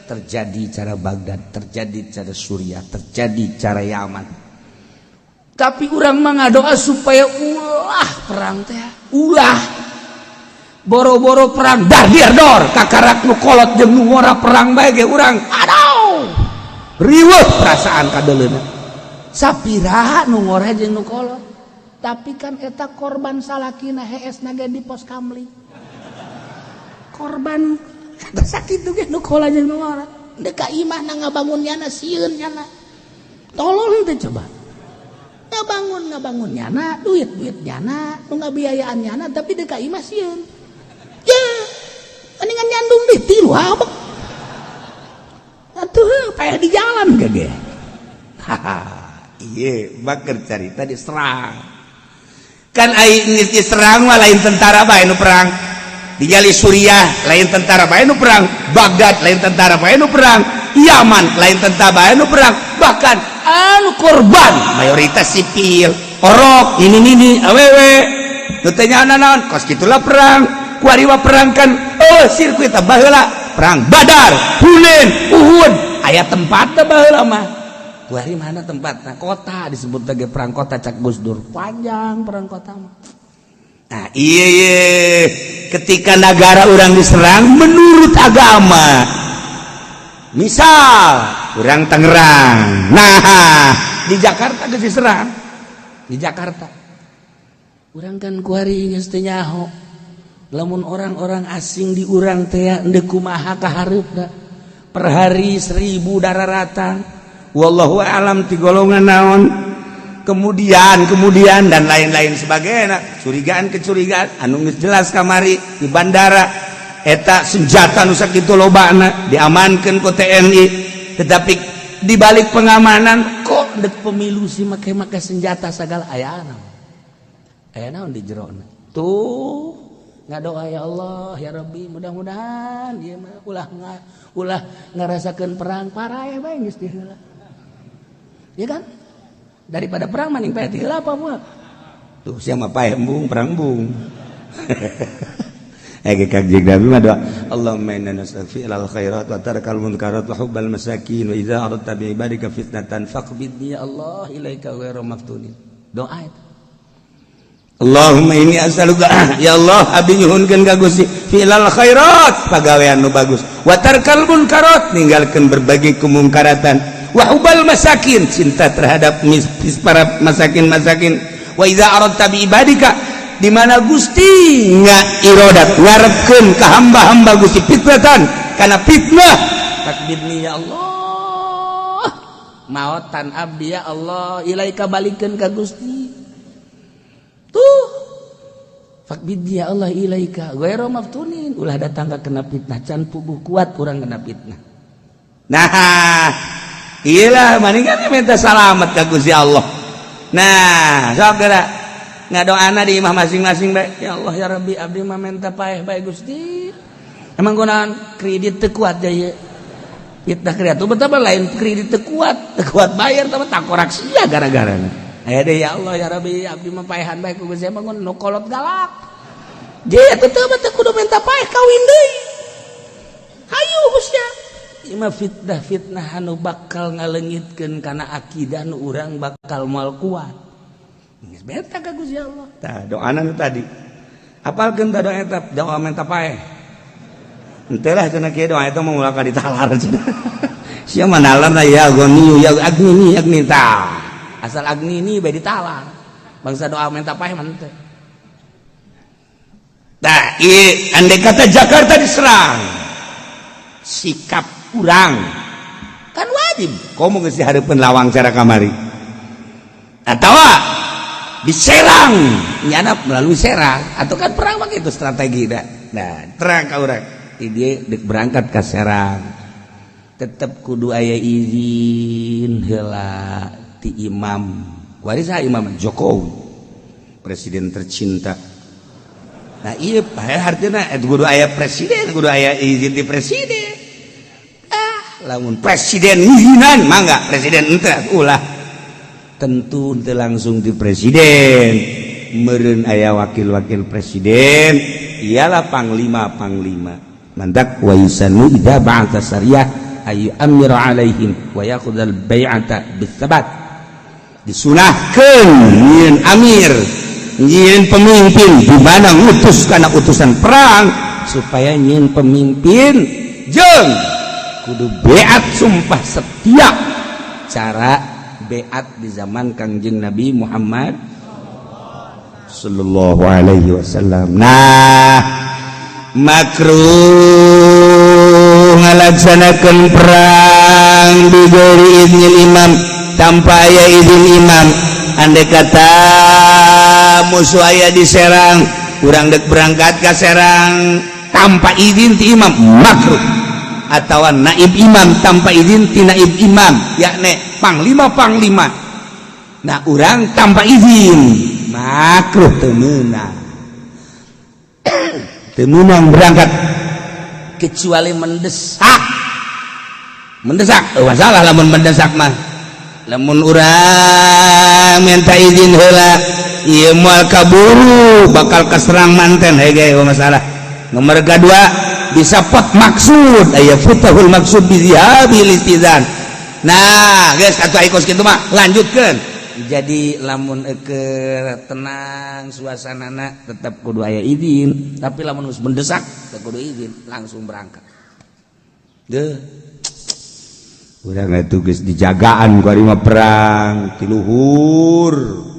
Speaker 1: Terjadi cara Baghdad, terjadi cara Suriah, terjadi cara Yaman. Tapi urang mah ngadoa supaya ulah perang teh, ulah boro-boro perang dar dir dor. Kakarak nu kolot jeung nu ngora perang bae ge urang aduh riweuh perasaan kadeuleuna. Sapira nu ngora jeung nu kolot, tapi kan eta korban salakina hees naga di pos kamling, korban eta sakitu ge nu kolot jeung nu ngora. Deuk ka imahna ngabangun nyana sieun, nyana tolong teh. Coba ngabangun ngabangun nyana, duit duit nyana, nu ngabiayaan nyana, tapi deuk ka imah sieun. Ya mendingan nyandung di tilu apa atuh, payah di jalan gege. Haha, iya, bakar carita diserang kan. Ai geus diserang mah lain tentara bae nu perang. Digali Suriah lain tentara bae nu perang, Baghdad lain tentara bae nu perang, Yaman lain tentara bae nu perang. Bahkan anu korban mayoritas sipil, orok ini ini awewe nu teh naon. Kos gitulah perang kuari mah. Perang kan, oh, sirkuit baheula perang Badar, Hunain, Uhud aya tempatna baheula mah. Kuari mana tempatna? Kota disebut lagi perang kota. Cak Gus Dur panjang perang kota mah. Nah, iya, ketika negara orang diserang menurut agama, misal orang Tangerang, nah, di Jakarta geus diserang. Di Jakarta urang kan kuari geus teu nyaho lamun orang-orang asing di urang teh endek kumaha kahareupna. Per hari 1.000 daratan, wallahu alam ti golongan naon, kemudian kemudian dan lain-lain sebagainya, curigaan kecurigaan anu geus jelas kamari di bandara eta senjata nu sakitu lobana diamankeun ku TNI, tetapi di balik pengamanan kok dek pemilu sih make-make senjata segala. Aya naon, aya naon di jerona tuh? Ngadoa, ya Allah, ya Rabbi, mudah-mudahan ieu mah ulah ulah ngarasakeun perang. Parah bae geus ti heula, ya kan? Daripada perang mending paeh ti heula. Apa moal tuh siapa paeh embung perang embung. Eh, Kanjeng Nabi mah doa, Allahumma inna nas'aluka fi'lal khairat wa tarkal munkarat wa hubbal masakin wa idza aradta bi ibadika fitnatan faqbidni ya Allah ilaika ghairu maftunin. Doa itu. Allahumma inni as'aluka, ya Allah, abdi nyuhunkeun ka Gusti, fi'lal khairat, pagawean nu bagus, wa tarkal munkarat, ninggalkeun berbagai kemungkaratan, wa hubbal masakin, cinta terhadap mis, para masakin-masakin, wa idza aradta bi ibadika, di mana Gusti nggak irodat ngarepkeun ka hamba-hamba Gusti, fitnatan, kana fitnah, takbirni ya Allah, maotan abdi ya Allah, ilaika, balikeun ka Gusti. Tuh, fakbidni ya Allah ilaika ghairu maftunin, ulah datang ka kena fitnah, can puguh kuat kurang kena fitnah. Nah. Iyalah, maning kan minta salamat ka Gusti Allah. Nah, sok geura ngadoana di imah masing-masing bae. Ya Allah, ya Rabbi, abdi mah minta paeh bae, Gusti. Emang gunaan kredit teu kuat ya? Fitnah kreatif betapa lain kredit teu kuat, teu kuat bayar tapi takorak sia gara-garana. Aya deh, ya Allah, ya Rabbi, abdi mah paehan bae ku Gusti, emang nu kolot galak. Dia tetep teu kudu minta paeh, kawin deui. Hayu Gusti. Ieu fitnah, fitnah anu bakal ngalengitkeun kana akidah nu urang bakal moal kuat. Geus beta ka Gusti Allah. Tah, doana nu tadi. Apalkeun tah doa eta, doa minta paeh. Henteu lah cenah kieu, doa eta mah ulah ka ditalar cenah. Sia mah nalar ya goni ya agni agni tah. Asal agni ini bae ditalar. Bangsa doa minta paeh mah henteu. Tah, ieu andai kata Jakarta diserang. Sikap urang kan wajib komo geus dihareupeun lawang cara kamari atawa diserang nyana melalui Serang atau kan perang mah itu strategi dah. Nah, terang ka urang dia dek berangkat ke Serang tetep kudu aya izin heula ti imam waris. Imam Jokowi, presiden tercinta. Nah, iya, artinya kudu aya presiden, kudu aya izin di presiden. Lamun presiden ngizinan mangga, presiden ente ulah, tentu ente langsung di presiden, meureun aya wakil-wakil presiden, ialah panglima panglima. Mandak wa yusannu idza ba'atha sariyah ay amira alaihim wa ya'khudhal bai'ata bitsabat. Disunahkeun nyieun amir, nyieun pemimpin di mana ngutus kana utusan perang supaya nyieun pemimpin jeung kudu beat, sumpah setia, cara beat di zaman Kangjeng Nabi Muhammad sallallahu alaihi wasallam. Nah, makruh ngalaksanakan perang bighairi iznil imam, tanpa aya izin imam. Andai kata musuh aya di Serang, urang dek berangkat ke Serang tanpa izin ti imam, makruh. Atau naib imam, tanpa izin ti naib imam, yakni panglima panglima. Nah, urang tanpa izin makruh, teu meunang, teu meunang berangkat kecuali mendesak. Mendesak, oh, masalah lamun mendesak mah. Lamun urang minta izin heula, ieu moal kaburu, bakal keserang manten hege masalah. Nomor kedua, bisa pot maksud, aya futahul maksud bizhabil istizan. Nah guys, atau aikos kitu mah lanjutkan. Jadi lamun ke tenang suasana tetap kudu aya izin, tapi lamun geus mendesak teu kudu izin, langsung berangkat deh. Urang itu geus dijagaan ku mah perang ti luhur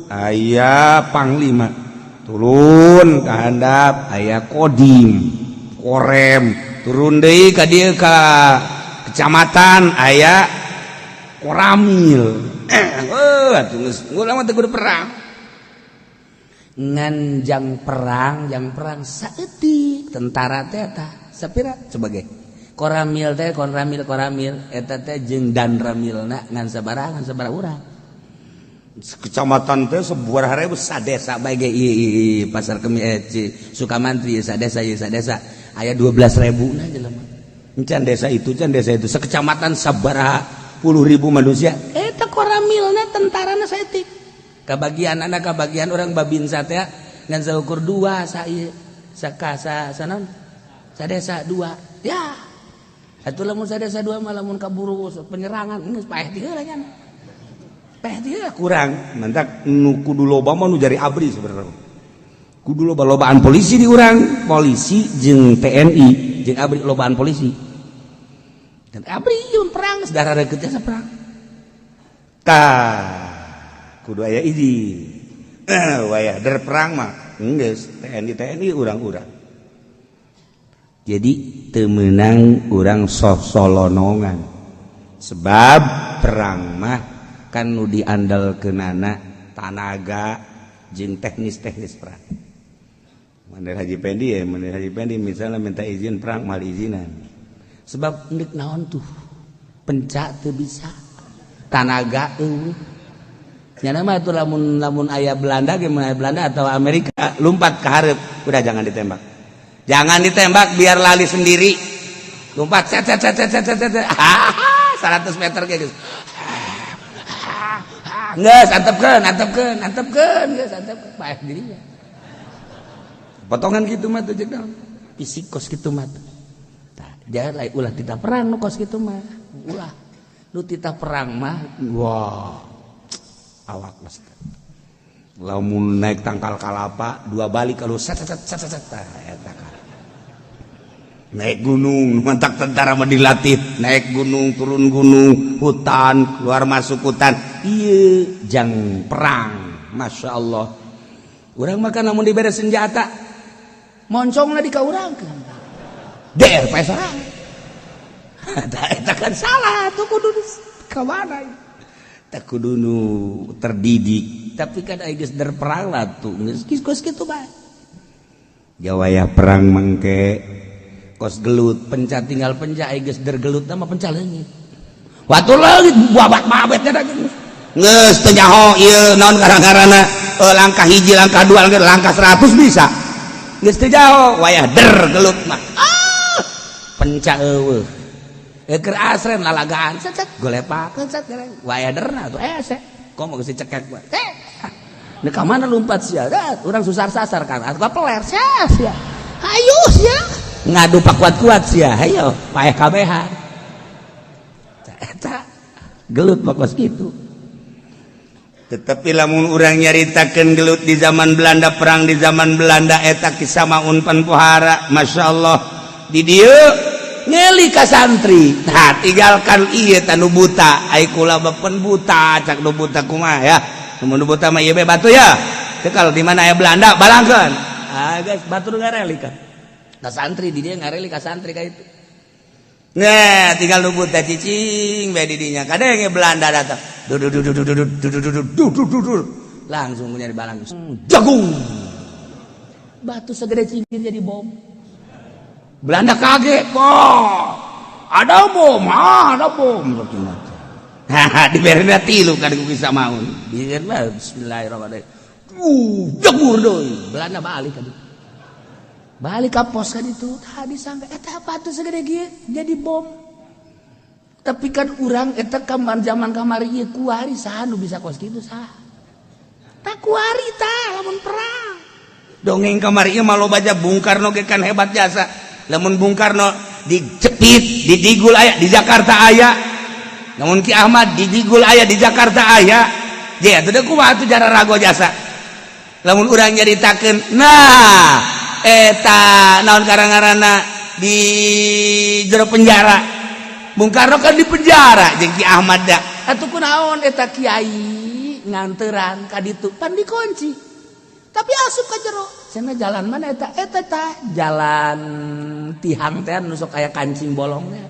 Speaker 1: aya panglima, turun ka handap aya kodim, korem, turun deui ka dieu ka kecamatan aya koramil. Eh, atuh geus urang mah teu kudu perang, ngan jang perang, jang perang saeutik tentara teh eta sapira sebagai koramil teh, koramil, koramil eta teh jeung danramilna ngan sabaraha, ngan sabaraha urang kecamatan teh sebuah ribu sadesa bae ge. Pasar Kemi, eh, Sukamantri sadesa, ieu sadesa aya 12.000 nah jelema. Encan desa itu, can desa itu, sekecamatan sabaraha puluh ribu manusia eta koramilna, tentarana saeutik. Kabagian anak, kabagian orang Babinsa teh ngan saukur dua sa ieu saka sa sanon sadesa dua ya. Atuh lamun sadesa dua mah, lamun kaburu penyerangan geus paeh ti heula nya, paeh ti heula kurang. Mantak nu kudu loba mah nu jari ABRI sebenarnya. Kudu loba lobaan polisi di urang, polisi jeung TNI jeung ABRI, lobaan polisi dan ABRI. Ieu perang saudara deket jasa perang tah kudu aya izin. Wayah der perang mah geus TNI TNI, urang-urang. Jadi teu meunang urang sosolonongan, sebab perang mah kan nu diandalkeunana tanaga jeung teknis-teknis perang. Mandir Haji Pendi ya, Mandir Haji Pendi misalnya minta izin perang mal izinan, sebab ndek naon tuh pencak teu bisa. Tanaga eueuh. Nya mah atuh lamun lamun aya Belanda ge, aya Belanda atau Amerika, lompat ke hareup, udah jangan ditembak. Jangan ditembak, biar lali sendiri. Lompat set set set set set set set. 100 meter ge geus. Geus antepkeun, antepkeun, antepkeun, geus antepkeun. Paeh dirinya. Potongan gitu mah tuh jeung naon? Fisik kos kitu mah. Tah, jangan lain ulah titah perang nu kos kitu mah. Ulah. Nu titah perang mah wah. Awak mas. Lamun naik tangkal kalapa dua balik kalau set set set set set, tah eta kan. Naik gunung, mantak tentara mah dilatih naik gunung, turun gunung, hutan, keluar masuk hutan. Iya, jang perang. Masya Allah. Urang makan lamun dibere senjata, moncongna di ka urang der pae sorang. Eta kan salah tuh, kudu ka mana teh, kudu nu terdidik. Tapi kan aya geus der perang lah tuh, geus kos kitu bae. Jawaya perang mangke kos gelut, penca tinggal penca. Aya geus der gelut mah penca leungit, waktu leungit babat babetnya dah geus teu nyaho ieu naon gara-garana. Langkah hiji, langkah dua, langkah langkah 100 bisa geus teu jauh. Wayah der gelut mah, ah, penca eueuh. Keur asren lalagaan, set set golepak set wayah derna tuh ese komo geus dicekek bae. Eh, ini ka mana lompat sia? Urang susar sasar kan atuh peler sia sia. Hayu sia ngadu kuat-kuat sia, hayo paeh kabehan. Eta gelut mah kos kitu. Tetapi lamun urang nyaritakeun gelut di zaman Belanda, perang di zaman Belanda, eta kisah maun pan pohara. Masya Allah, di dieu ngeli ka santri. Nah, tinggalkan ieu tanu buta. Ai kula bepen buta, cak nu buta kumaha ya? Nu buta mah ieu batu ya. Teu kalau di mana aya Belanda balangkeun. Ah guys, batur ngareli kan. Ka santri di dieu ngareli ka santri ka itu. Nah, tinggal nu buta cicing bae di dinya. Kadenge Belanda datang. Du du du du du du du du du du du du du. Langsung nyari balang. Jagung. Batu segede cincin jadi bom. Belanda kaget, kok ada bom, ah, ada bom. Haha, diberina tilu kan ku bisa maun. Biar bismillahirrahmanirrahim. Jegur deui. Belanda balik kan. Balik ka pos kan itu. Tadi sangka eta batu segede kieu jadi bom. Tapi kan urang eta kamar zaman kamari ieu kuari saha nu bisa kos kitu, saha? Tak kuari tah lamun perang. Dongeng kamari ieu mah loba aja. Bung Karno ge kan hebat jasa. Lamun Bung Karno dicepit, didigul aya di Jakarta aya. Namun Ki Ahmad didigul aya di Jakarta aya. Dia teu kumaha atuh jara rago jasa. Lamun urang nyaritakeun, nah eta naon karang-karana di jero penjara. Bung Karno kan di penjara jeung Ki Ahmad da. Atuh kunaon eta kiai nganteran ka ditu pan dikunci. Tapi asup ka jero. Cenah jalan mana eta? Eta tah jalan tihang teh nu sok aya kancing bolongnya.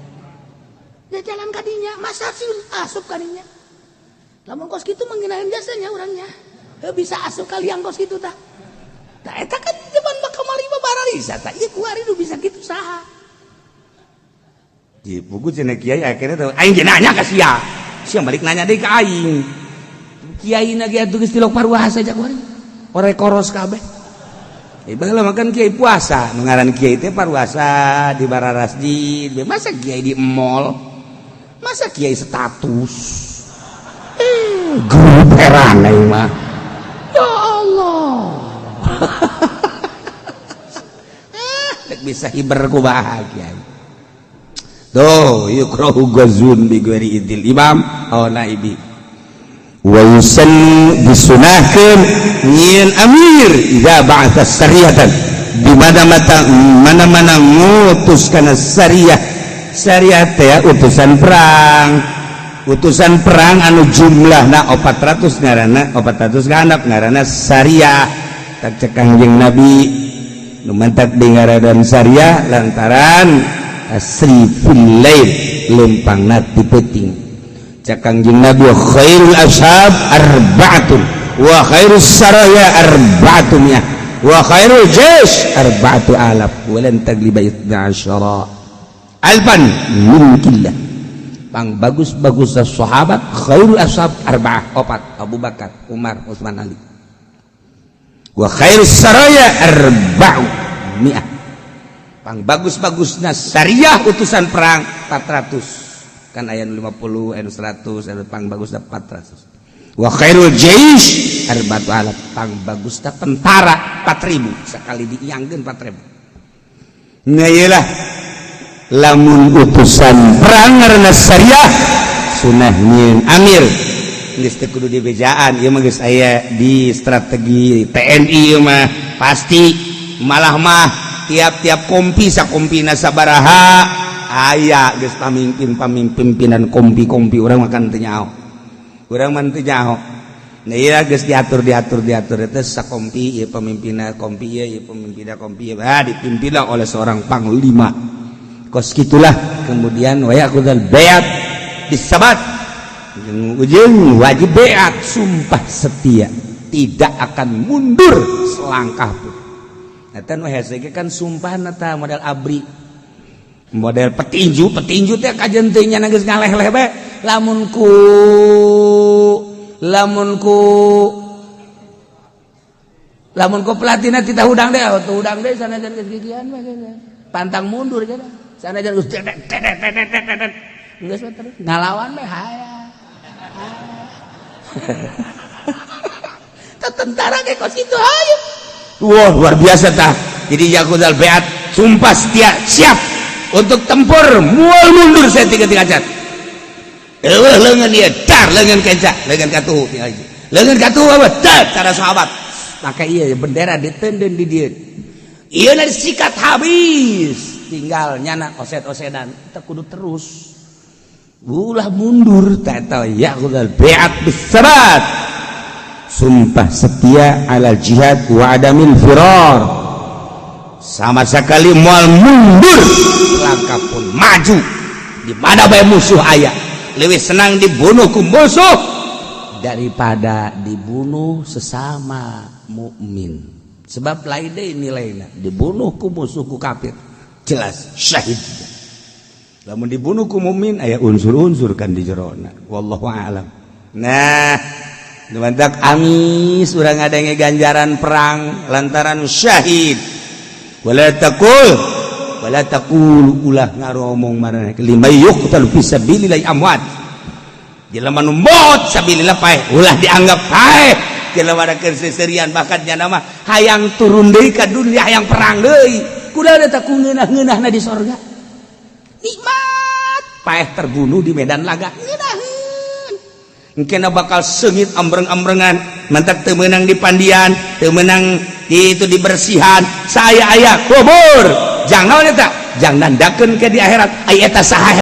Speaker 1: Ya jalan kadinya, masa sih asup kadinya. Lamun kos kitu menghinain jasanya urangnya. Bisa asup kalian kos kitu tah. Tah eta kan zaman kamari mah baralisa tah. Ieu kuari nu bisa kitu saha? Di buku cenah kiai akhirnya tuh aing ge nanya ka sia. Sia balik nanya deui ka aing. Kiai na ge atuh geus tilok paruasa jak kuari. Ore koros kabeh. Eh, baheula mah kan kiai puasa, nu ngaran kiai teh paruasa di bararasjid. Masa kiai di mall? Masa kiai status? Eh, grup heran aing mah. Ya Allah. Eh, bisa hiber ku bahagia. Tuh, yukrahu ghazwun bi ghairi idnil imam aw naibi. Wa yusan disunahkeun nyieun amir idza ba'atha sariyatan, di mana mata mana-mana ngutus kana sariyah. Sariyah teh utusan perang, utusan perang anu jumlahna 400, ngaranna 400 ganap ngaranna sariyah. Tak cek Kangjeng Nabi nu mantak di ngaradan syariah lantaran asri fil lail, lempangna ti peuting. Cek Kangjeng Nabi, khairul ashab arba'atun wa khairus saraya arba'atu mi'ah wa khairul jais arba'atu alaf wa lan tagliba itsna asyara alfan min killah. Pang bagus-bagus sahabat, khairul ashab arba'ah, opat: Abu Bakar, Umar, Utsman, Ali. Wa khairus saraya arba'u mi'ah, pang bagus-bagusna syariah, utusan perang, 400. Kan aya 50, aya 100, aya pang bagusna 400. Wa khairul jaish arba'atu alaf, pang bagusna tentara 4000, sekali diiangkeun 4000. Nah, iyalah, lamun utusan perang ngaranna syariah, sunah nyieun amir. Geus teu kudu dibejaan, ieu mah geus aya di strategi TNI. Ieu mah pasti, malah mah tiap-tiap kompi, sakompina sabaraha, aya geus pamimpin pamimpin, pimpinan kompi-kompi. Urang makan teu nyaho, urang mah teu nyaho. Nah, iya, geus diatur, diatur, diatur itu sakompi ieu pemimpinna, kompi ieu, ieu pemimpinna kompi ieu. Ah, dipimpinlah oleh seorang panglima kos gitulah. Kemudian wa ya'khudhul bai'at bisabat, ujung wajib baiat, sumpah setia, tidak akan mundur selangkah pun. Eta nu hese ge kan sumpah ta model ABRI, model petinju. Petinju teh kajen teh nya geus ngaleh-leh bae, lamun ku pelatihna titah hudang deh, tuh hudang deh, sanajan geus gigian mah pantang mundur gitu. Sanajan geus tetet tetet tetet tetet, geus terus ngalawan bae. Haya, tentara kayak kos itu, ayo. Wah, luar biasa tah. Jadi ya'khudhul baiat, sumpah setia, siap untuk tempur, mual mundur saya tiga tiga cat. Eueuh leungeun ieu, dar leungeun kenca, leungeun katuhu, leungeun katuhu apa? Dar cara sahabat. Maka iya, bendera ditenden di dieu. Ieu disikat habis, tinggal nyana oset-osedan. Kita kudu terus. Ulah mundur ta, ya'khudhul baiat bisabat, sumpah setia ala jihad wa adamil firar, sama sekali mual mundur langkah pun, maju di mana bae musuh aya. Lebih senang dibunuh ku musuh daripada dibunuh sesama mukmin, sebab lain deui nilainya dibunuh ku musuh, ku kafir, jelas syahid. Lamun dibunuh ku mukmin, aya unsur-unsur kan di jerona, wallahu a'lam. Nah, mantap amis urang ngadenge ganjaran perang lantaran syahid. Wala taqul, wala taqulu, ulah ngaromong maraneh, liman yuqtalu fi sabilillah amwat, jelema nu maot sabilillah paeh, ulah dianggap paeh. Jelema da keur seserian, bahkan nya mah hayang turun deui ka dunia, hayang perang deui. Kuda eta ku ngeunah-ngeunahna di sorga, nikmat paeh terbunuh di medan laga, ngeunaheun. Engkena bakal sengit ambreng-ambrengan, mantak teu meunang di pandian, teu meunang di itu, dibersihan saya aya kubur. Jang naon eta? Jang nandakeun ke di akhirat. Ai eta saha?